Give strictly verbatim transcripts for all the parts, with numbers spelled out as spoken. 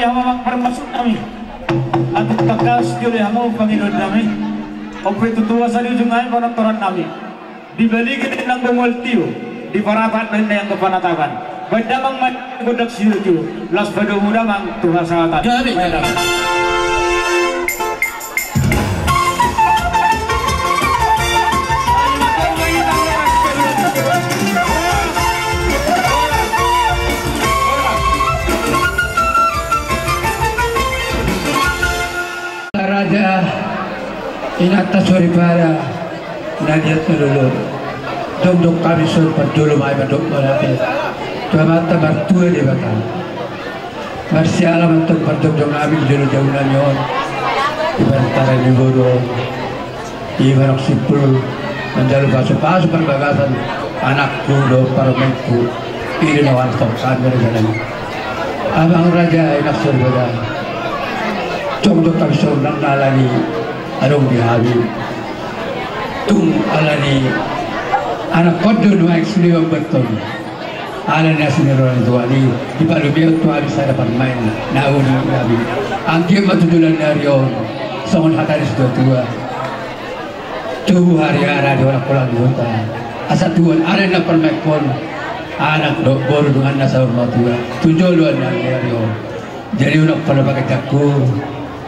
Ia ma amang parmasu nami. Atik tangkas jolo hamu pangidoan nami. Ompe tutu asa di ujung nami panontoran nami. Di baliga ni nang bonggol tio, di parapatan ni nang panatapan. Baen damang ma gondang sitio, laos padomu damang tu hasahatan. Gabe. Baen damang. Raja, inanta soripada, na liat na lolo. Jongjong hami songon parjolo ma i mandok mauliate tu Amanta Martua Debata. Marsiala ma antong parjongjong nami di jolo jabu nami on, di pantaran ni boru on. Ima nang simpul manjalo pasupasu parbagasan anakku dohot parumaenku. I do na huantusi hami raja nami. Amang raja, inanta soripada. Jongjong hami songon na alani adong di hami. Tung alani anakkon do nuaeng sude mambuat on. Alani asi ni roha ni Tuhan i, dipalumehon tu hami sada parumaen na uli hami. Anggiat ma tu joloan ni ari on songon hata ni situatua. Tubu hariara di holan-holan ni huta. Asa tubuan alani na parumaenkon anak dohot boru dongan na saur matua tu joloan ni ari on. Jadi unang pola paketanku,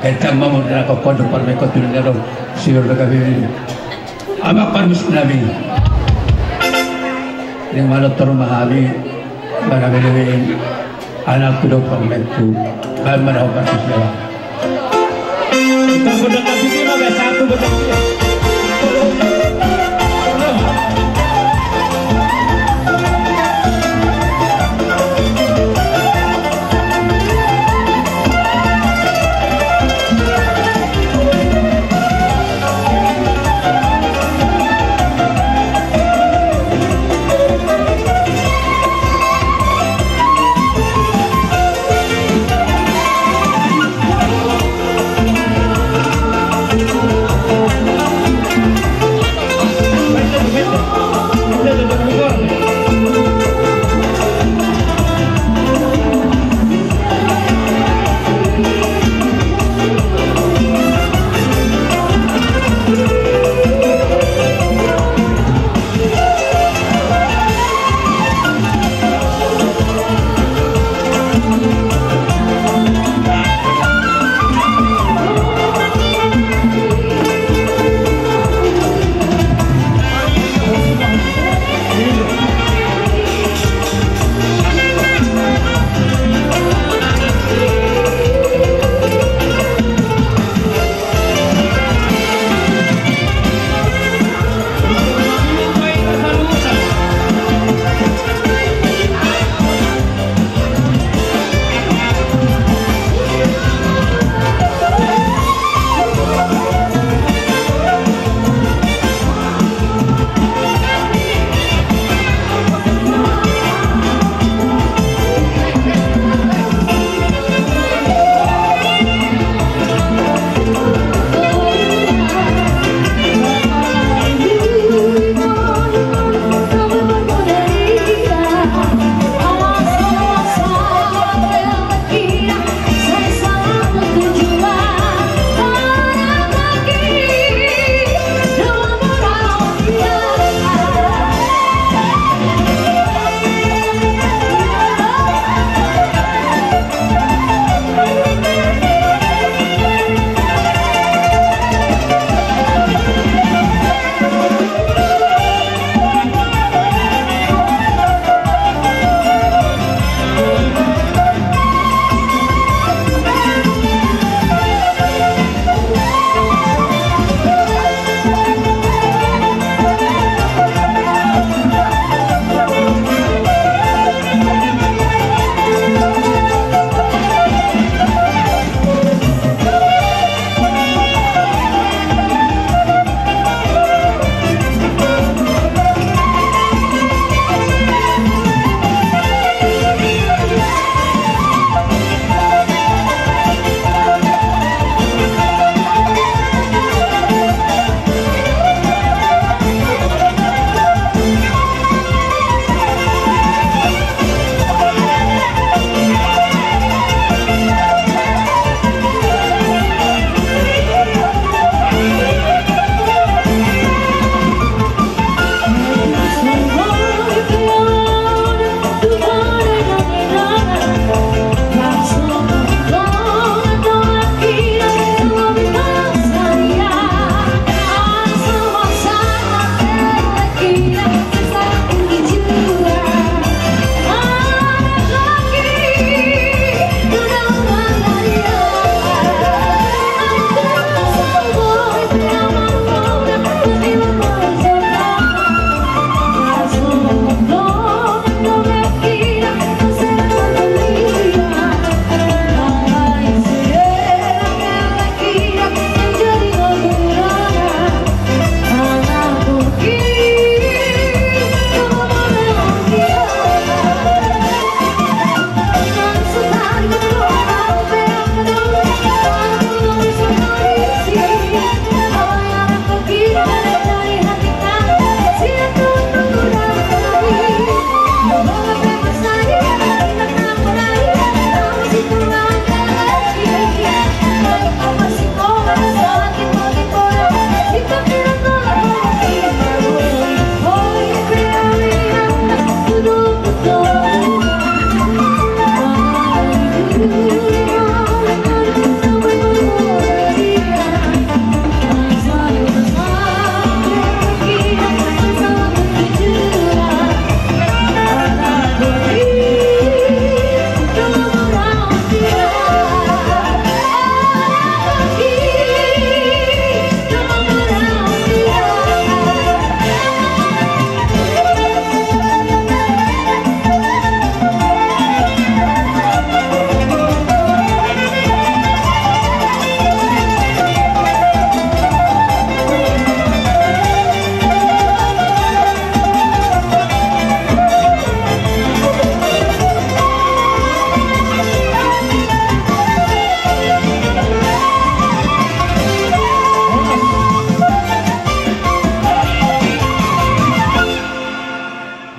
ketan mamon na kokkon dohot parumaenkon tu na adong. Sior da gabe. Amang parmasu nami. Ning manortor ma hami, mana belewe anakku dohot parumaenku. Baen ma na hombar tu siapa.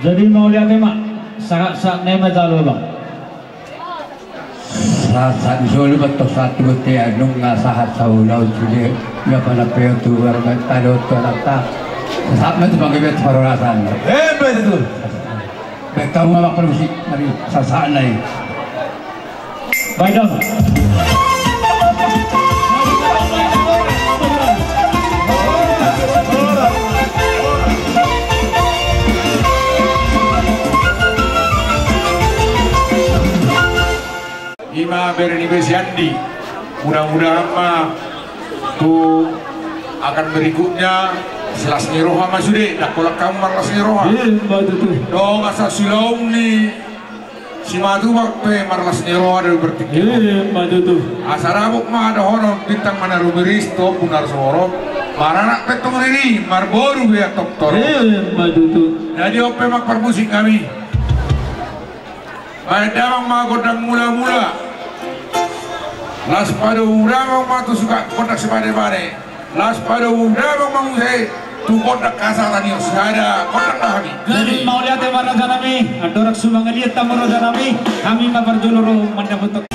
Jadi mauliate ma, sahat-sahat nai ma jalo, Bang. Sahat-sahat ni solu ma tong, sahat tu bontean, nunga sahat saulaon sude. Ia pala pe on tu barang tado tu anakta. Sahat ma tu panggabean tu parhorasan. Eh, betul. Baik, kamu ma parmusik, mari sahat-sahat nai. Baik, Bang. Ima bere ni be si Andi. Mudah-mudahan ma tu akan berikutnya las ni roha ma sude, ndang holan hamu marlas ni roha. Ima tutu. Dong asa siulaon ni Simatupang pe marlas ni roha do berpikir. Ima tutu. Asa dapot ma dohonon bintang ma na rumiris, tobu na so horong, maranak pe tong riri, marboru be antong torop. Ima tutu. Jadi on pe ma parmusik nami. Baen damang ma gondang mula-mula. Las padomu damang ma tu suka gondang sipade-pade. Las padomu damang ma muse tu gondang hasahatan i, sada gondang ma hami. Jadi mauliate ma raja nami, andorang sumangaliat hamu raja nami, hami ma parjolo ro mandapothon.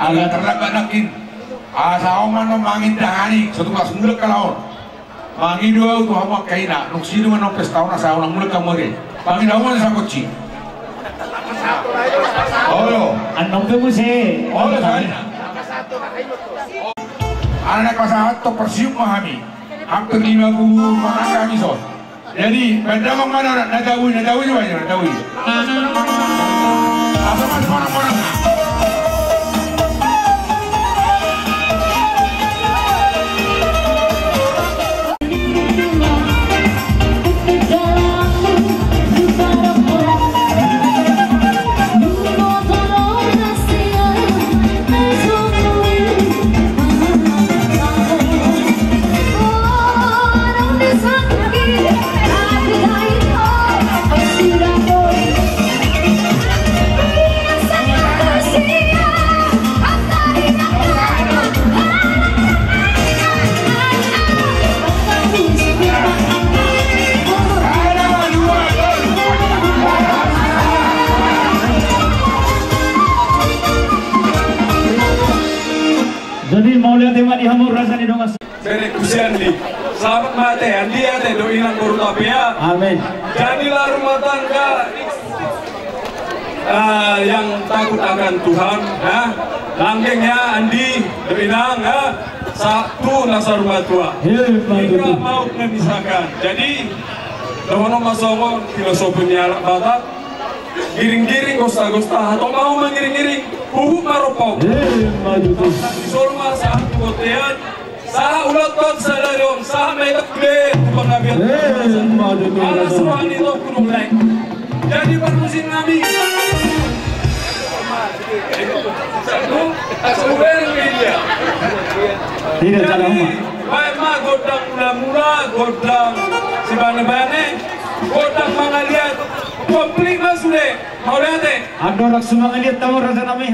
Ala terlambat nangkin. Asa ahu ma annon mangindahani, so tung las mulak halak on. Mangido ahu tu hamu angka ina, dung sidung annon pesta on asa unang mulak hamu ate. Mangido hamu ma sakonci. Olo. Annon pe muse. Olo, sai. Ala naeng pasahathon parsium ma hami. Hampir lima puluh manang hami son. Jadi, baen damang ma na, na tau i, na tau i, na tau i. Asa masuk orang-orang. Jadi mauliate ma di hamu raja ni dongan. Jadi kusian ni. Selamat ma ate, Andi ate, dohot inang boru ta pe. Amin. Jadilah rumah tangga, ah, yang takut akan Tuhan, ya. Langgeng ya, Andi, dohot inang, ya. Satu nasa rumah tua. Hei, hingga maut memisahkan. Jadi, dohonon ma songon filosofi ni halak Batak. Giring-giring, gosta-gosta, hatop ma ho mangiring-iring, huhut ma rompau. Ima tutu. Di solu ma sahat tu bontean, sahat ulaonta sadari on, sahat ma hita tu panggabean. Ima tutu. Alas roha ni tompinami. Jadi parmusiknami. Satu, satu, dua, tiga. Tidak salah, Oma. Baen ma gondang mula-mula, gondang sibane-bane, gondang mangaliat, komplit ma sude. Mauliate. Andorang so mangaliat hamu rajanami.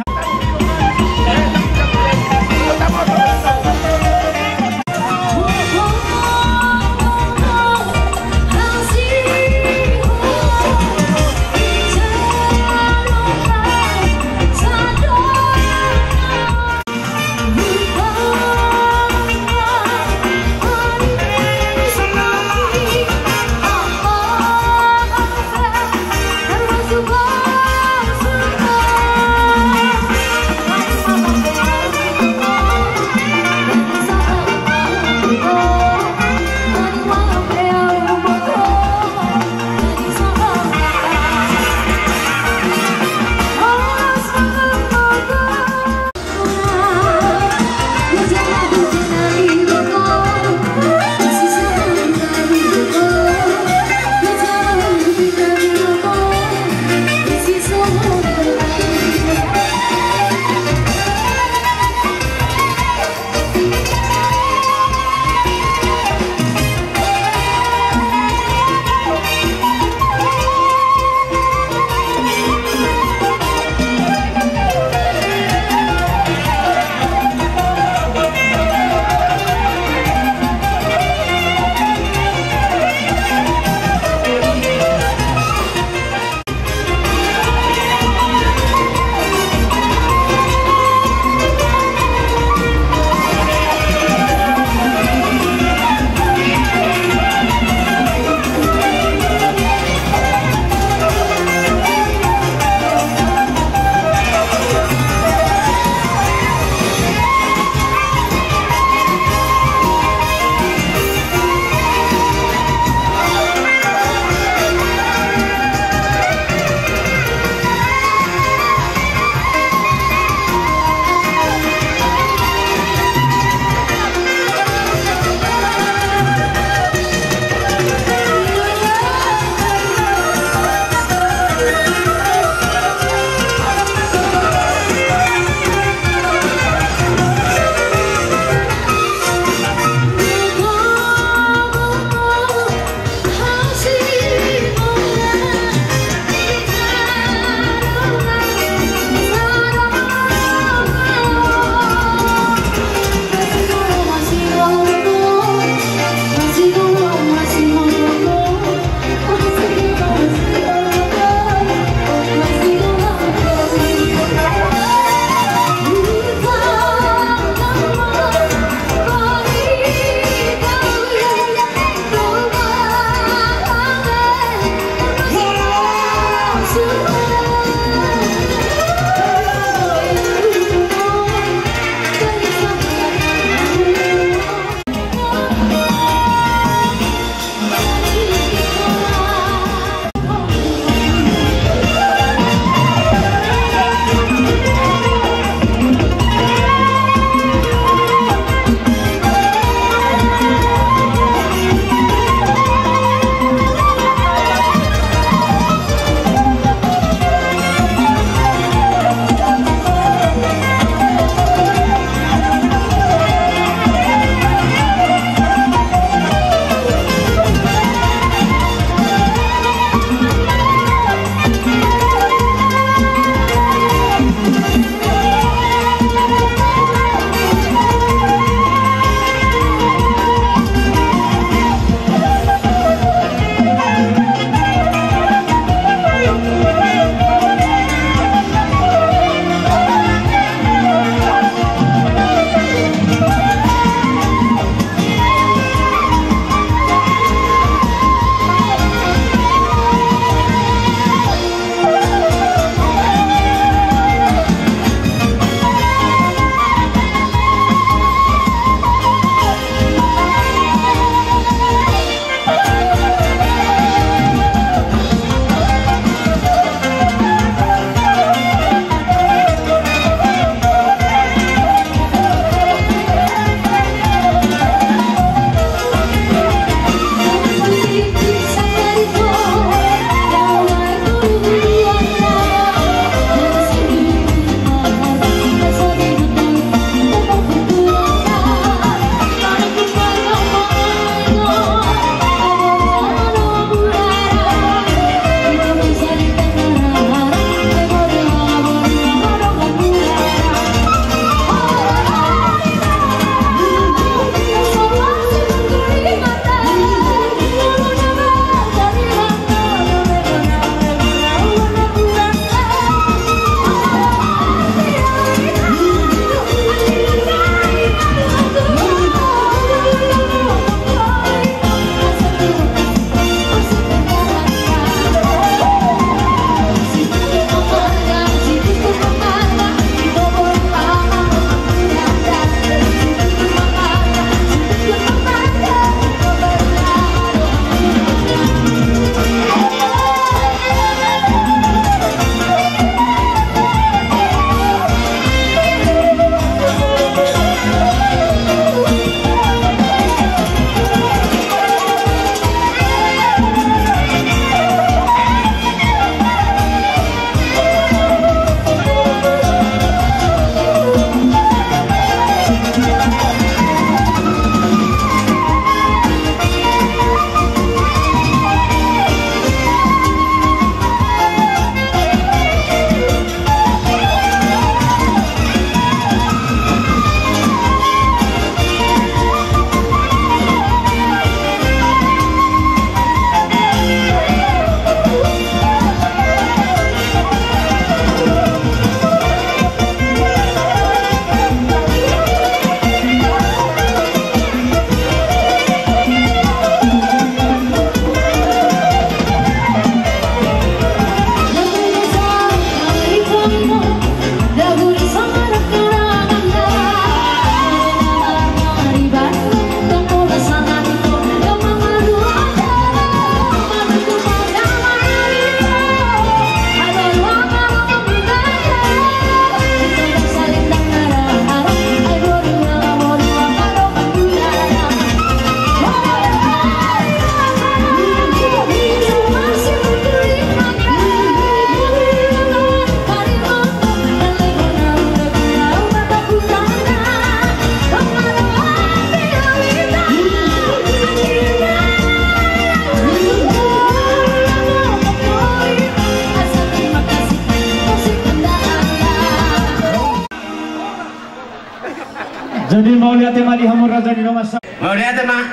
Jadi mauliate ma di hamu raja ni dongan sa. Mauliate ma.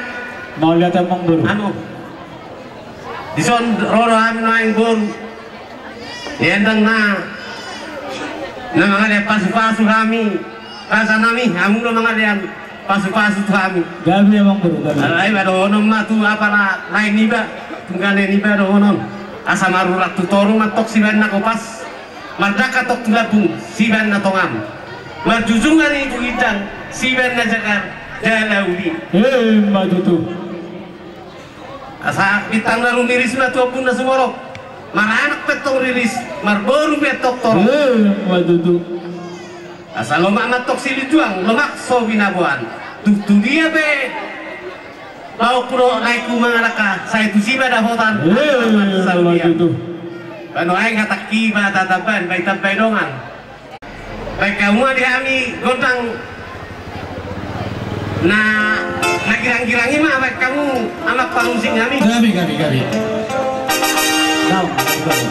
Mauliate amang boru. Anu. Dison ro do hami nuaeng boru. Endang na. Na mangalean pasupasu hami. Raja nami, hamu do mangalean pasupasu tu hami. Gabe amang boru, gabe. Alai ma dohonon ma tu apala lae niba, tunggane niba dohonon. Asa marurat tu toru ma tong sibaen na kopas. Mardangka tong tu lambung sibaen na tongan. Marjujungan i tu ginjang sibaen na jagar jala uli. Emma tutu. Asa bintang na rumiris ma tu ombun na sumorop. Maranak pe tong riris, marboru pe tong torop. Emma tutu. Asa lomak ma tong silinjuang, lomak so binaboan. Tung tu dia pe laoku dohot laengku mangalangka, sai tusi ma dapotan. Emma tutu. Ba nuaeng hatangki ma tatambaon, ba itambai dongan. Baen hamu ma di hami gondang na, na girang-girang i ma, baen hamu amang pamusing hami. Gabe, gabe, gabe. Nau, gabe.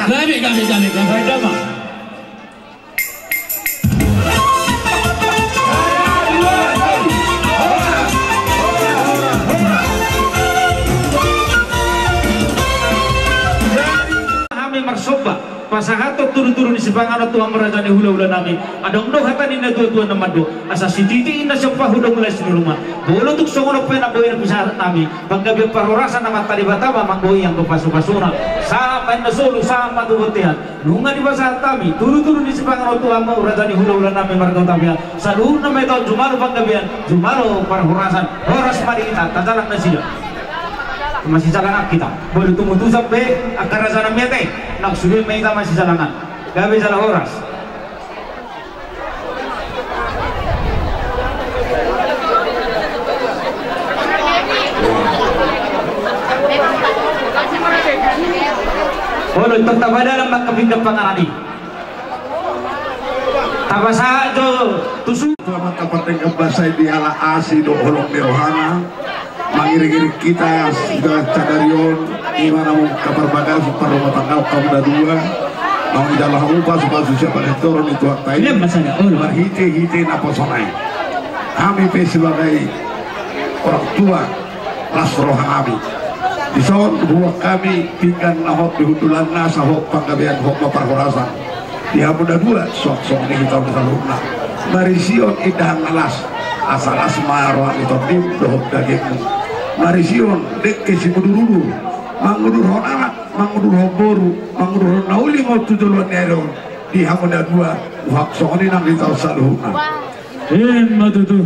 Gabe, gabe, gabe, gabe. Gabe, damang. Hami marsomba, pasahathon tudu-tudu ni sipanganon tu hamu raja ni hula-hula nami. Adong do hata ni na tua-tua na mandok, asa sititi inna siompa hudong las ni ruma. Molo tung songon on pe na boi na pisahat nami, panggabean parhorasan, Amanta Debata ma manggoi anggo pasu-pasuna. Sahat ma inna solu, sahat ma tu bontean. Nunga dipasahat hami tudu-tudu ni sipanganon tu hamu raja ni hula-hula nami marga Hutabean. Saluhutna ma i taon jumalo panggabean, jumalo parhorasan. Horas ma di hita, tajalang nasida. Masijalangan hita. Molo tung utusan pe angka raja nami ate, nang sude ma hita masijalangan. Gabe jala horas. Olo, intor tapadalan ma angka pinggan panganon i. Tapasahat jo tusu. Selamat dapat tengkap basai di ala asi do holong ni rohana. Mangiring-iring hita, hita sadari on, ima na mungka parbagason parrumatanggaon hamu na dua, naung dijalo hamu pasu-pasu sian panantoron ni Tuhanta i. Iya, masanya, oh, marhite-hite naposona i. Hami pe sebagai orang tua, las roha hami. Dison, huboan hami pinggan na hot di hundulanna, asa hot panggabean, hot ma parhorasan. Di hamu na dua, suang songon i hita on saluhutna. Marisi on indahan na las, asa las ma roha ni tondimuna dohot dagingmuna. Marisi on dengke simudur-udur, mangudurhon anak, mangudurhon boru, mangudurhon na uli ma on tu joloan ni ari on. Di hamu na dua, suang songon i nang hita on saluhutna. Ima tutu.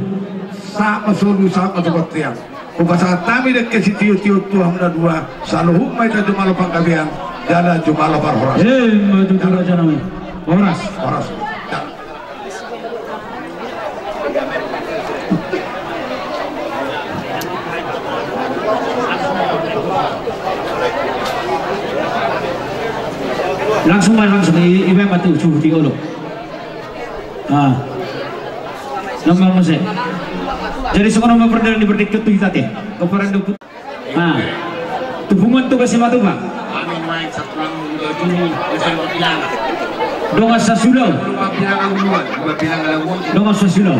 Sahat ma solu, sahat ma tu bontean. Hupasahat hami dengke sitio-tio tu hamu na dua, saluhut ma hita jumalo panggabean, jala jumalo parhorasan. Ima tutu raja nami. Horas. Horas. Langsung ma, langsung i, iba ma tu suhut i, olo. Ah. Nama muse. Jadi songon on ma pardalan ni pardengkeon tu hita ate. Keparan dopu. Ah. Tupungan tu kasi matupa. Amin, main satulang muda juni, bisa bilang. Dongan sasulau. Bilang awan, bilang awan. Dongan sasulau.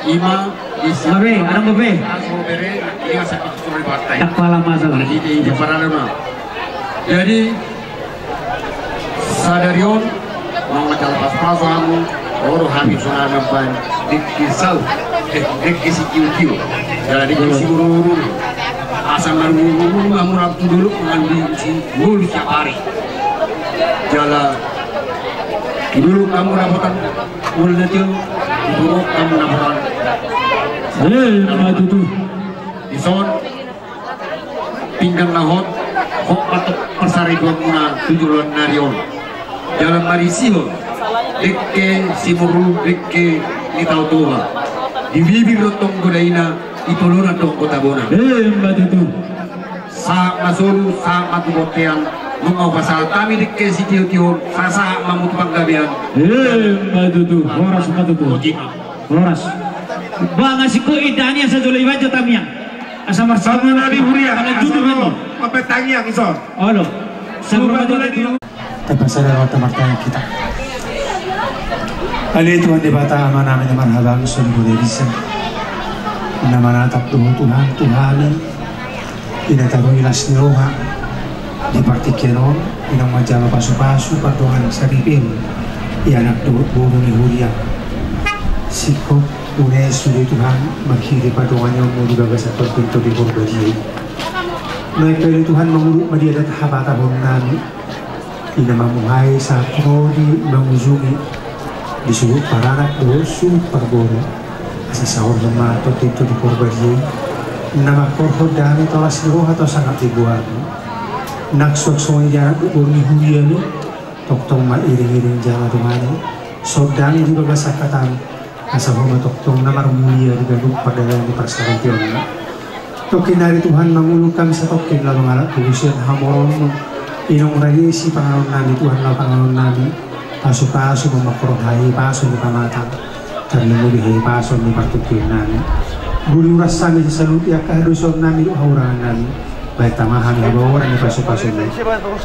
Ima, bisa. Gabe, adong gabe. Langsung bere, dia sakit sore partai. Tak pala masalah. Jadi, dia parana ma. Jadi, sadari on, naung manjalo pasu-pasu hamu, ro do hami songon na mambaen dengke saut, eh, dengke sitio-tio, jala dengke simudur-udur. Asa marmuru-muru hamu rap tu dolok mangan di si ngolu siap ari. Jala tu dolok hamu dapotan ngolu na tio, tu dolok hamu dapotan. Eh, ima tutu. Dison, pinggan na hot, hot ma tu parsaripeonmuna tu joloan ni ari on. Jala marisihon dengke simudur-udur, dengke ni tao Toba. Di bibir do tonggo daina, di tolonan tonggo tabona. Ima tutu. Sahat ma solu, sahat ma tu bontean. Nunga hupasahat hami dengke sitio-tio on, sahat-sahat ma hamu tu panggabean. Ima tutu. Horas ma tutu. Horas. Ba nga siko i dani asa jolo ibaen jo tangiang. Asa marsama na di huria. Asa jolo mambaen tangiang ison. Olo. Sabar ma jolo. Tapasada rohanta martangiang hita. Ale Tuhan Debata, Amanami na marhabangsa di banua i, na manatap do Ho Tuhan tu hami. Ina taru i las ni roha di partingkian on, ina manjalo pasu-pasu pardongan saripeon i anak dohot boru ni huria. Singkop unang sude Tuhan marhite pardonganionmu di bagasan partingkian di Purbadia i. Naeng pe ale Tuhan mangurut ma di adat habatahonnami. Ina mamuhai sahat tu ro di mangujungi di suhut paranak dohot suhut parboru. Asa saorhon ma tondim tu di Purbadia i na mangkorhon dame tu las ni roha tu sangap ni goarmu. Nang suang songon i di anak dohot boru ni huriami. Tongtong ma iring-iring jala dongani. Songon dame di bagasan hatamu. Asa ho ma tongtong na marmulia di ganup pardalanan ni parsaripeonna. Tongkin nari Tuhan mangulahon hami satongkin laho mangalap tu busian hamoraonmu. Inong raja i sipanganonnami Tuhan laho panganonnami. Pasu-pasu ma mangkorhon hahipason ni pamatang. Tarlumobi hahipason ni partingkionnami. Buli uras hami sisaluhut i angka hadosaonnami dohot hahurangannami. Baen ma hami habaoran ni pasupasuna.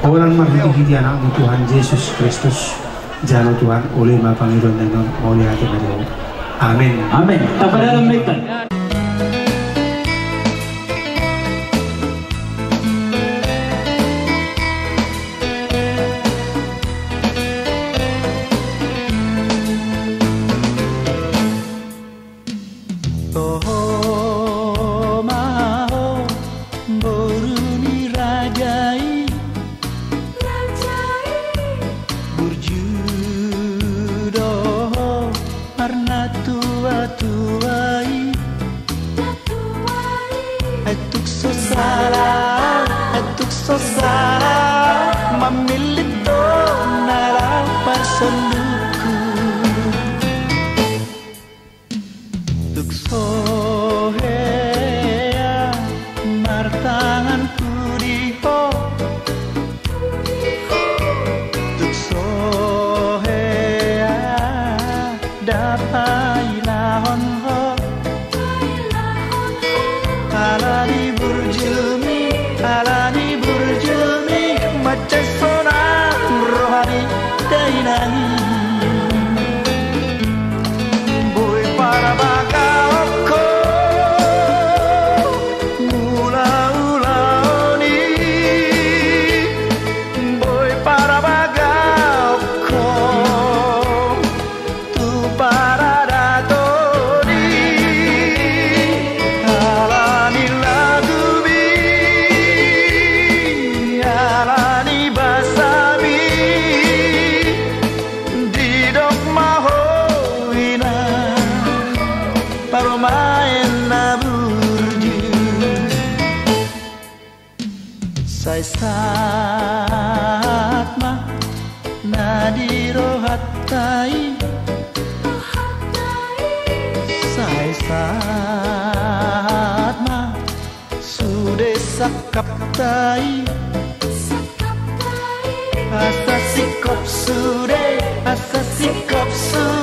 Holan marhitehite Anakmu Tuhan Jesus Kristus. Jalo Tuhan, olo ma pangidoan nami on, mauliate ma di Ho. Amen. Amen. Tapadalan ma hita. Toho ma ho, boru ni raja i. Burju do ho, marnatuatua i. Ai tung so sala, ai tung so sala, mamillit do na laho parsondukhu. Tung so hea martangan pudi ho. Tung so hea ndang pailahon ho. Ala ni burjumi, ala ni burjumi, mansai sonang roha ni dainang i. Boi parabagaon ho mulaulaon i, boi parabagaon ho tu paradaton i. Ala ni lagumi, ala ni basami, didok ma ho inang, parumaen na burju. Sai sahat ma na di rohanta i. Sai sahat ma sude sangkapta i. Asa singkop sude, asa singkop sude.